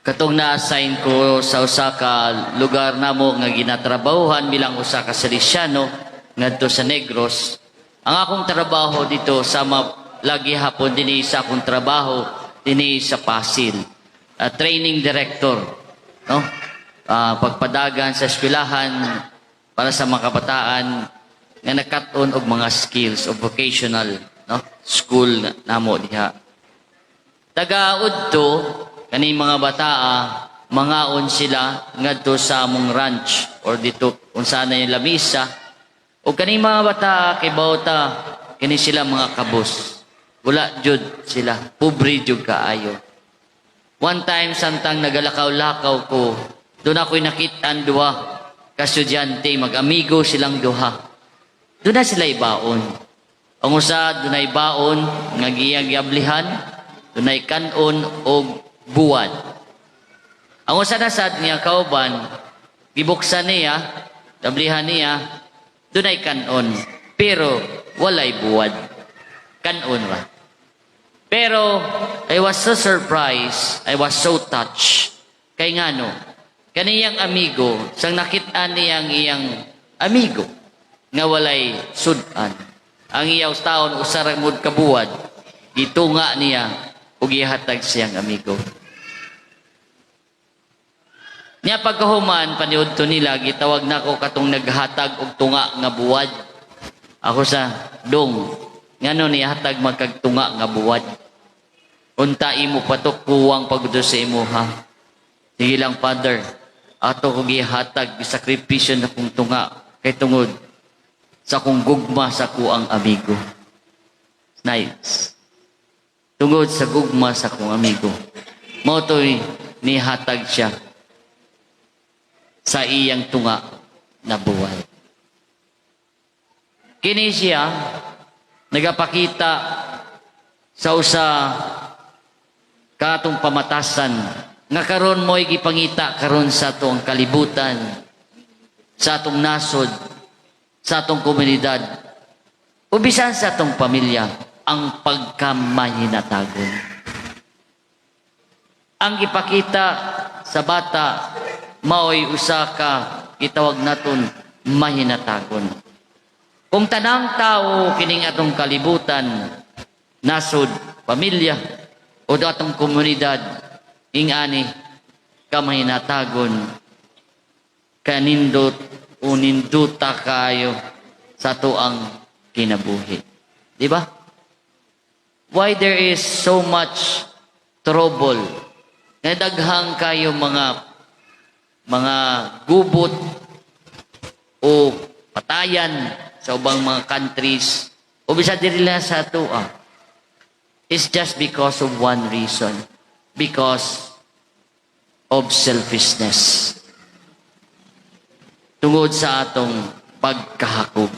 Katong na-assign ko sa usa ka lugar namo nga ginatrabahuhan bilang usa ka Salesiano ngadto sa Negros. Ang akong trabaho dito, sama lagi hapon dinhi sa akong trabaho dinhi sa Pasil. Training director, no? Pagpadagan sa eskwelahan para sa mga kabataan nga nakat-on og mga skills o vocational, no, school namo diha. Taga udto kani mga bataa, mangaon sila ngadto sa among ranch or dito unsa na yung lamisa. O kani mga bataa, kay bawta kini sila mga kabus. Wala jud sila, pobre jud kaayo. One time, samtang nagalakaw-lakaw ko, doon ako'y nakit-an duha ka estudyante, mag-amigo silang duha. Doon na sila ibaon. Ang usa dunay baon nga giyang giablihan, dunay kanon og buwad. Ang usa na sad niya kauban, gibuksan niya, ablihan niya, dunay kanon, pero walay buwad. Kanon ra. Pero I was so surprised, I was so touched. Kay ngano, kaniyang amigo, sang nakit-an niyang iyang amigo nga walay sud-an. Ang iyaw taon usa ra mod kabuwad, gitunga niya ug gihatag siyang amigo. Niya pagkahuman paniudto nila, gitawag nako katong naghatag og tunga nga buwad. Ako sa dong, ngano nihatag magkagtunga nga buwad? Unta imo patok kuwang pagdo sa imo ha. Sige lang, Father, ato ko gihatag, gisakripisyo na kong tunga kay tungod sa akong gugma sa kuang amigo. Nice. Tungod sa gugma sa akong amigo. Mao to'y nihatag siya sa iyang tunga na buwad. Kini siya nagapakita sa usa katong pamatasan nga karon mo'y gipangita karon sa atong kalibutan, sa atong nasod, sa atong komunidad, o bisan sa atong pamilya, ang pagkamahinatagon. Ang ipakita sa bata mao'y usa ka gitawag naton mahinatagon. Kung tanang tao kining atong kalibutan, nasod, pamilya, o atong komunidad, ingani kamahinatagon, kanindot o ninduta kayo sa atoang kinabuhi. Di ba? Why there is so much trouble? Nga daghang kayo mga gubot o patayan sa ubang mga countries o bisa diri lang sa atoa. It's just because of one reason. Because of selfishness. Tungod sa atong pagkahakog.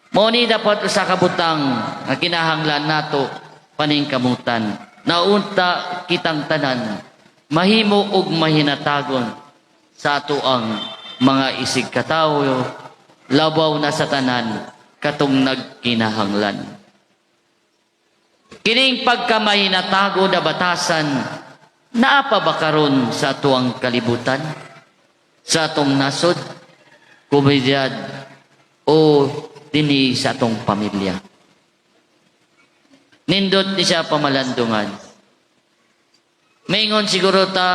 Mao ni dapat usa ka butang nga kinahanglan nato paningkamutan. Naunta kitang tanan mahimo og mahinatagon sa ato ang mga isig katawo, labaw na sa tanan katong nagkinahanglan. Kining pagkamahinatago na batasan, naa pa ba karon sa atuang kalibutan? Sa atong nasod, komunidad, o dinhi sa atong pamilya? Nindot ni siya pamalandungan. Maingon siguro ta,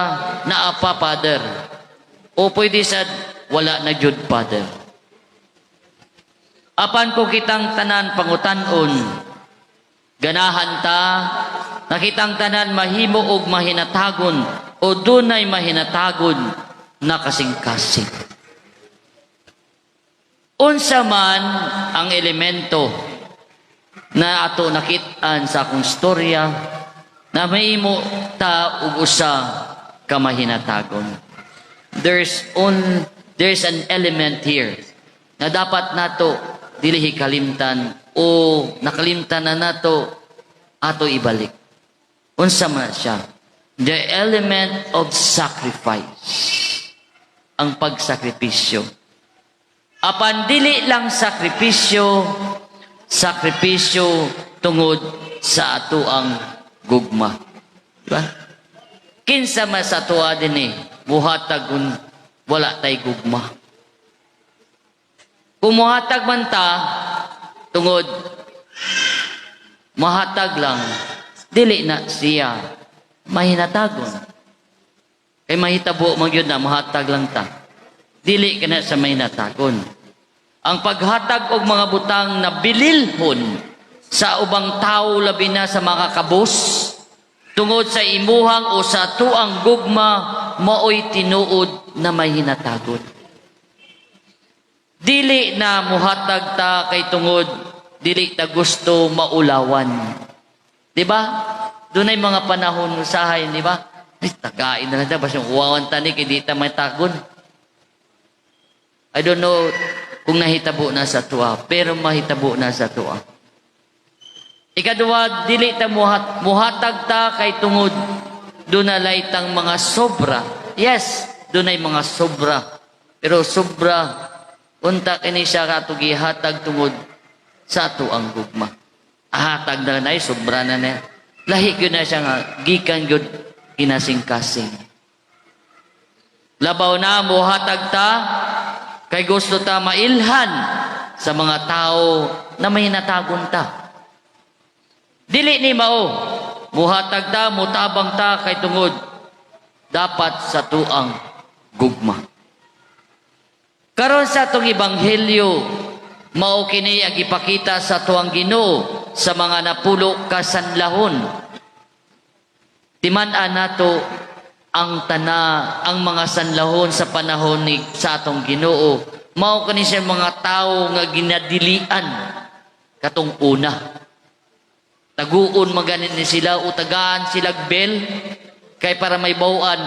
naa pa, Father. O pwede sad wala na jud, Father. Apan kung kitang tanan pangutan-on, ganahan ta na kitang tanan mahimo og mahinatagon o dunay mahinatagon na kasing-kasing. Unsa man ang elemento na ato nakit-an sa akong storya na mahimo ta og usa ka mahinatagon? There's an element here na dapat nato dili kalimtan o nakalimtan na nato, ato ibalik. Unsa man siya? The element of sacrifice. Ang pagsakripisyo. Apan dili lang sakripisyo, sakripisyo tungod sa atoang gugma. Diba? Kinsa man sa atoa dinhi muhatag kung wala tay gugma? Kung muhatag man ta tungod mahatag lang, dili na siya mahinatagon. Kay mahitabo man gyud na mahatag lang ta. Dili ka na sa mahinatagon. Ang paghatag og mga butang na bililhon sa ubang tao, labi na sa mga kabos, tungod sa imuhang o sa tuang gugma, maoy tinuod na may hinatagon. Dili na muhatag ta kay tungod dili ta gusto maulawan. Di ba? Dunay mga panahon usahay, di ba? Ay, tagain na lang ta, basta uwawan ta ni, kay di ta may tagon. I don't know kung nahitabo na sa tuwa, pero mahitabo na sa tuwa. Ikaduha, dili ta muhatag ta kay tungod dunalay tang mga sobra. Yes, dunay mga sobra. Pero sobra unta kini siya kato gihatag tungod sa ato ang gugma. Hatag na nay, sobra na niya. Lahi gyud na siya nga gikan gyud kinasing-kasing. Labaw na muhatag ta kay gusto ta mailhan sa mga tao na may natagon ta. Dili ni mao muhatag ta, mutabang ta kay tungod dapat sa tuang gugma. Karon sa atong ebanghelyo, mao kini ang ipakita sa tuang Ginoo sa mga 10 ka sanlahon. Timan-an nato ang tana ang mga sanlahon sa panahon ni sa atong Ginoo. Mao kani siya mga tawo nga ginadilian katong una. Taguon maganin ni sila o tagaan sila bell kay para may bawaan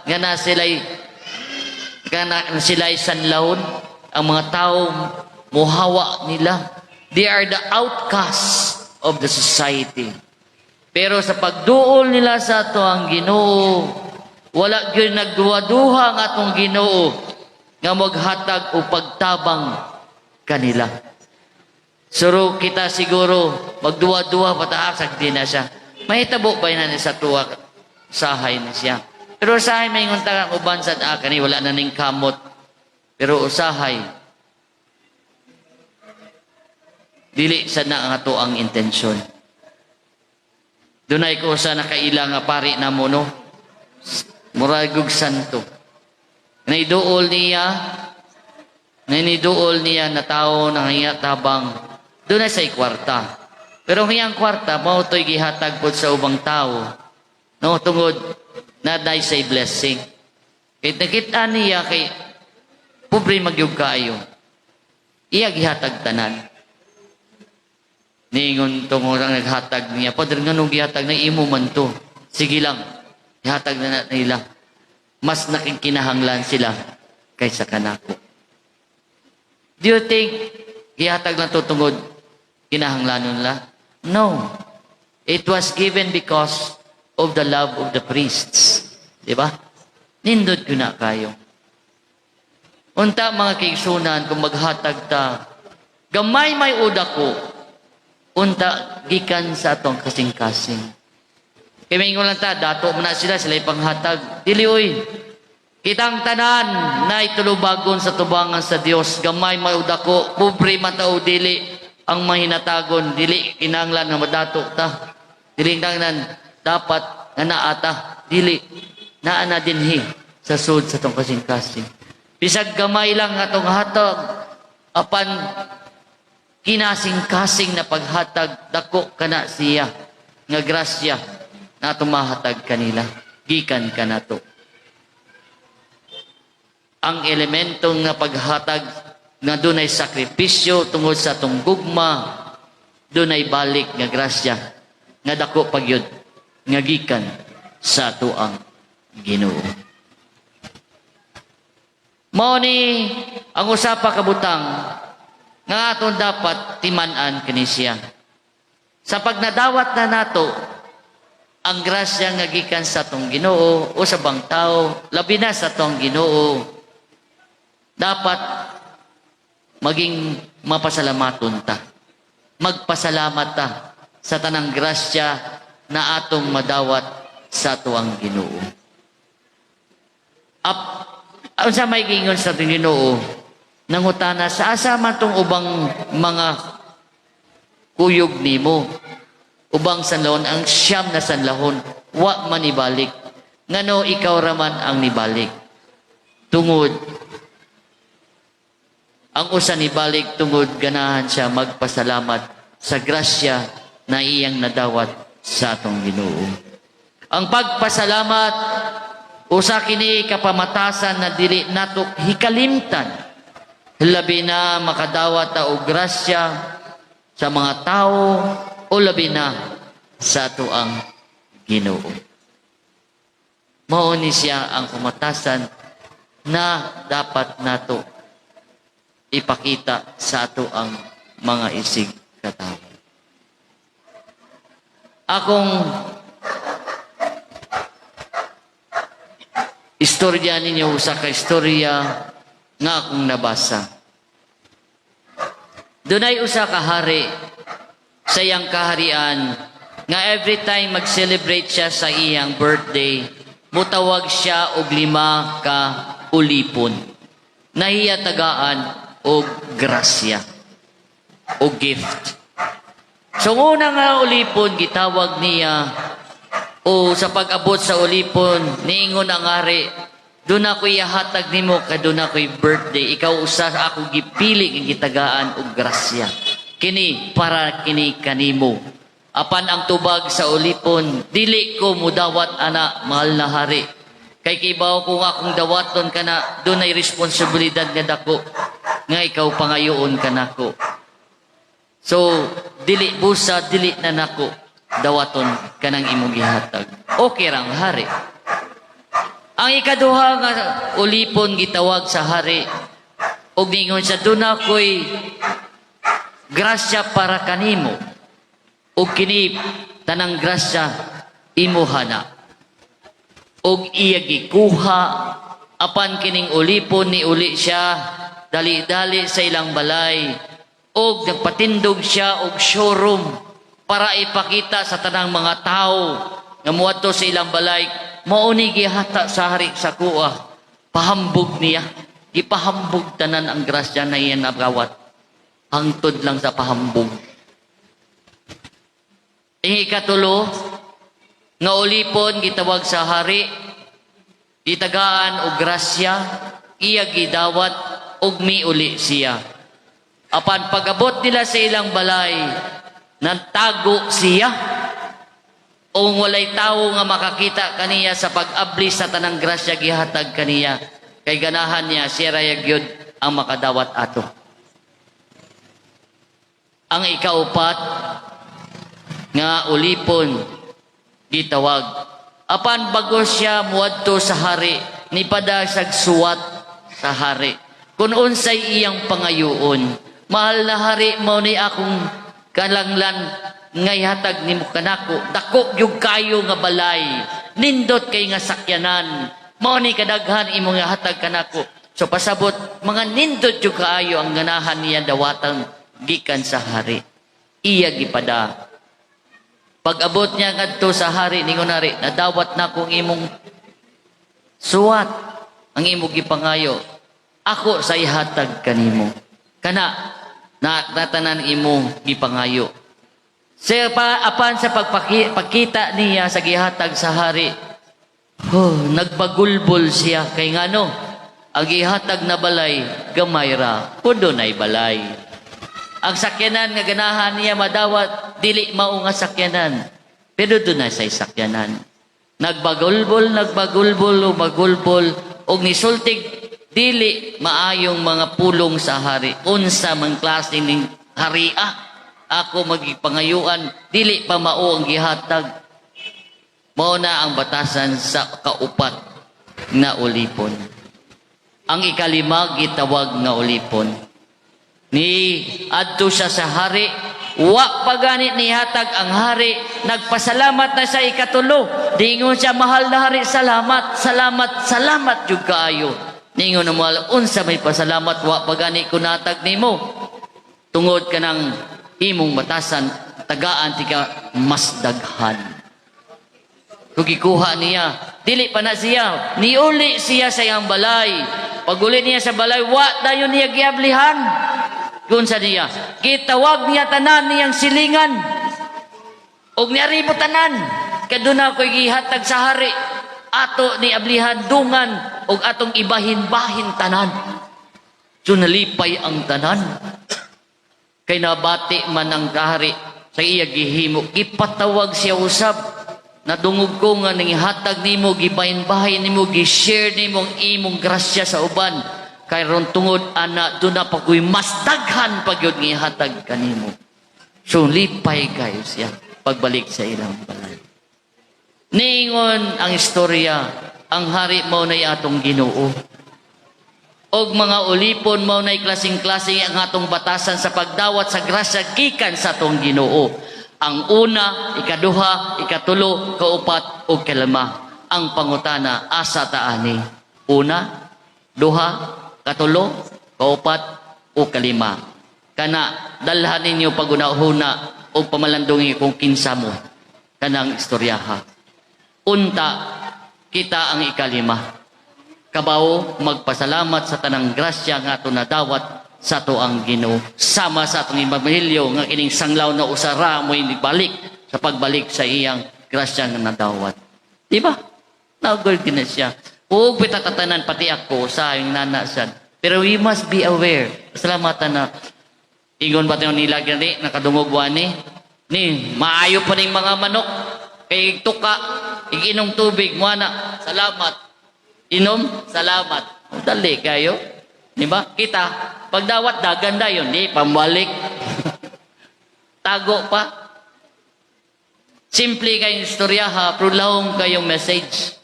nga na sila'y nga na sila'y sanlahon. Ang mga tao muhawa nila. They are the outcasts of the society. Pero sa pagduol nila sa ato ang Ginoo, wala gyud nagduha-duha ang atong Ginoo nga maghatag o pagtabang kanila. Suro kita siguro magduha-duha pataas di na siya. Mahitabo ba na ni sa tuwa sahay na siya. Pero usahay maingon ta ang uban sa kani wala na ning kamot. Pero usahay dili sa na ang ato ang intensyon. Dunay ko sa nakaila nga pari na mo, no. Murag og santo. Naiduol niya na tao na iya tabang. Dunay say kwarta. Pero ang iyang kwarta, mao to'y gihatag pod sa ubang tao. No, tungod na day say blessing. Kay nakita niya kay pobre magyug kaayo. Iya gihatag tanan. Niingon tungod ang naghatag niya, "Padre, nganong gihatag na imo man to? Sige lang, gihatag na nila. Mas nakikinahanglan sila kaysa kanako." Do you think gihatag lang to tungod kinahanglanon nila? No. It was given because of the love of the priests. Di ba? Nindot ko na kayo. Unta, mga kaigsunan, kung maghatag ta, gamay may uda ko, unta gikan sa atong kasing-kasing. Kay maingon lang ta, dato man na sila, sila ipanghatag. Dili oy. Kitang tanan na itulubagon sa tubangan sa Dios, gamay may udako, pobre man ta o dili, ang mahinatagon, dili kinahanglan nga madato ta. Dili kinahanglan dapat nga naa ta, dili naa na dinhi sa sud sa tong kasing-kasing. Bisag gamay lang atong hatag, apan kinasing-kasing na paghatag, dako kana siya nga grasya na atong mahatag kanila gikan kanato. Ang elemento nga paghatag nga dunay sakripisyo tungod sa atong gugma, dunay balik nga grasya nga dako pagyud nga gikan sa atoang Ginoo. Mao ni ang usa pa ka butang nga aton dapat timan-an kini siya. Sa pagnadawat na nato ang grasya nga gikan sa atong Ginoo o sa bang tao, labi na sa atong Ginoo, dapat maging mapasalamaton ta. Magpasalamat ta sa tanang grasya na atong madawat sa atuang Ginoo. Up, unsa may giingon sa Ginoo? Nangutana sa asa man tong ubang mga kuyog nimo? Ubang sanlahon, ang 9 na sanlahon, wa man ibalik. Ngano ikaw raman ang nibalik? Tungod ang usa nibalik tungod ganahan siya magpasalamat sa grasya na iyang nadawat sa atong Ginoo. Ang pagpasalamat, usa kini kapamatasan na dili nato hikalimtan. Labi na makadawat ta og grasya sa mga tao o labi na sa ato ang Ginoo. Mao ni siya ang pamatasan na dapat nato ipakita sa ato ang mga isig katawo. Akong istorya ninyo, usa ka istorya nga akong nabasa. Dunay usa ka hari sa iyang kaharian nga every time mag-celebrate siya sa iyang birthday, mutawag siya og lima ka ulipon. Nahiya tagaan og grasya o gift. So una nga ulipon gitawag niya, o sa pag-abot sa ulipon, niingon ang hari, "Duna ko'y ihatag nimo kay duna ko'y birthday. Ikaw usa sa ako gipili nga gitagaan og grasya. Kini para kini kanimo." Apan ang tubag sa ulipon, "Dili ko mudawat ana, mahal na hari. Kay kibaw ko nga akong dawaton kana, dunay responsibilidad nga dako nga ikaw pangayoon kanako. So, dili busa, dili na nako dawaton kanang imong gihatag." Okay rang hari. Ang ikaduha nga ulipon gitawag sa hari ug ningon siya, "Duna ko'y grasya para kanimo ug kini tanang grasya imuha na." Og iya gikuha, apan kining ulipon ni uli siya dali-dali sa ilang balay og nagpatindog siya og showroom para ipakita sa tanang mga tao nga muadto sa ilang balay, "Mao ni gihata sa hari sa kuha." Pahambog niya, gipahambog tanan ang grasya na iyang nagawat hangtod lang sa pahambog. Ang ikatulo nga ulipon gitawag sa hari, gitagaan og grasya, iya gidawat ug miuli siya. Apan pag-abot nila sa ilang balay, nagtago siya. O walay tawo nga makakita kaniya sa pag-abli sa tanang grasya gihatag kaniya. Kay ganahan niya siya ra gyud ang makadawat ato. Ang ikaupat nga ulipon gitawag. Apan bago siya muadto sa hari, nipada siyag suwat sa hari kung unsay iyang pangayoon. "Mahal na hari, mao ni akong kalanglan nga ihatag nimo kanako. Dako gyud kayo nga balay, nindot kay nga sakyanan. Mao ni kadaghan imong ihatag kanako." So pasabot, mga nindot gyud kaayo ang ganahan niya dawatan gikan sa hari. Iya gipada. Pag-abot niya ngadto sa hari, ningon hari, "Nadawat na kong imong suwat, ang imong gipangayo. Ako sa ihatag kanimo. Kana, na natanan imo gipangayo." Sa pa, apan sa pagkita niya sa gihatag sa hari, oh, nagbagulbol siya kay ngano, ang gihatag na balay gamay ra, kundo na'y balay. Ang sakyanan nga ganahan niya madawat, dili mao nga sakyanan. Pero duna say sakyanan. Nagbagulbol, nagbagulbol, o bagulbol, og nisultig dili maayong mga pulong sa hari. "Unsa man klase ning hari ah? Ako magipangayuan, dili pa mao ang gihatag." Mao na ang batasan sa kaupat na ulipon. Ang ikalima gitawag nga ulipon. Ni adto siya sa hari, wa pa gani nihatag ang hari, nagpasalamat na sa ikatulo. Dingon siya, "Mahal na hari, salamat, salamat, salamat jud kaayo." Ningon ang mahal, "Unsa may pasalamat, wa pa gani ko natag nimo?" "Tungod kanang imong batasan, tagaan tika mas daghan." Kung gikuha niya, Dili pa na siya. Niuli siya sa iyang balay. Pag-uli niya sa balay, wa dayon niya giablihan. Kung sa niya, gitawag niya tanan niyang silingan. Og niaribo tanan. Kay duna ko'y gihatag sa hari. Ato ni ablihan dungan og atong ibahin-bahin tanan. So nalipay ang tanan. Kay nabati man ang kahari sa iya gihimo. Gipatawag siya usab. Nadungog ko nga nanghihatag nimo, gibahin-bahin nimo, gi-share nimo ang imong grasya sa uban. Kay ron tungod ana, duna pa ko'y mas daghan pa gyud ngihatag kanimo. So lipay kayo siya pagbalik sa ilang balay. Niingon ang istorya, ang hari mao nay atong Ginoo. Og mga ulipon mao nay klaseng-klase ang atong batasan sa pagdawat sa grasya gikan sa atong Ginoo. Ang una, ikaduha, ikatulo, kaupat ug kalima. Ang pangutana, asa ta ani? Una, duha, katulo, kaupat o kalima. Kana dalhan ninyo pagunahuna o pamalandungi kung kinsa mo kanang istoryaha. Unta kita ang ikalima. Kabawo magpasalamat sa tanang grasya nga ato nadawat sa ato ang Ginoo. Sama sa atong ebanghelyo nga kining sanglaw na usa ra mo'y balik sa pagbalik sa iyang grasya nga nadawat. Di ba? Nagol na siya. Ug pitatatanan pati ako sa yung nana siya. Pero we must be aware. Salamatan na ingon ba tayo nila gani nakadungog wa ni ni maayo pa ning mga manok kay tuka iginom tubig mo na, salamat, inom, salamat. O, dali kayo, di ba? Kita pagdawat, dagan dayon di pambalik, tago pa. Simple kayong istorya ha, pero lahong kayong message.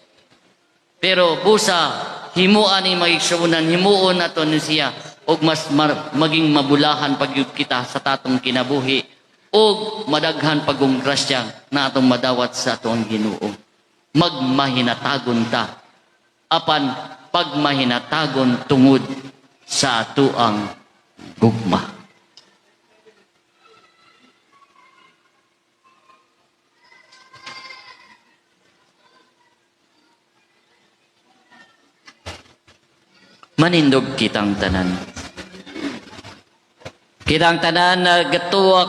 Pero busa himuan ni magigsuonan, himuon nato ni siya og mas maging mabulahan pagyud kita sa tatong kinabuhi og madaghan pagong grasya na atong madawat sa atong Ginoo. Magmahinatagon ta, apan pagmahinatagon tungod sa atoang gugma. Manindog kitang tanan. Kitang tanan nagatuwa.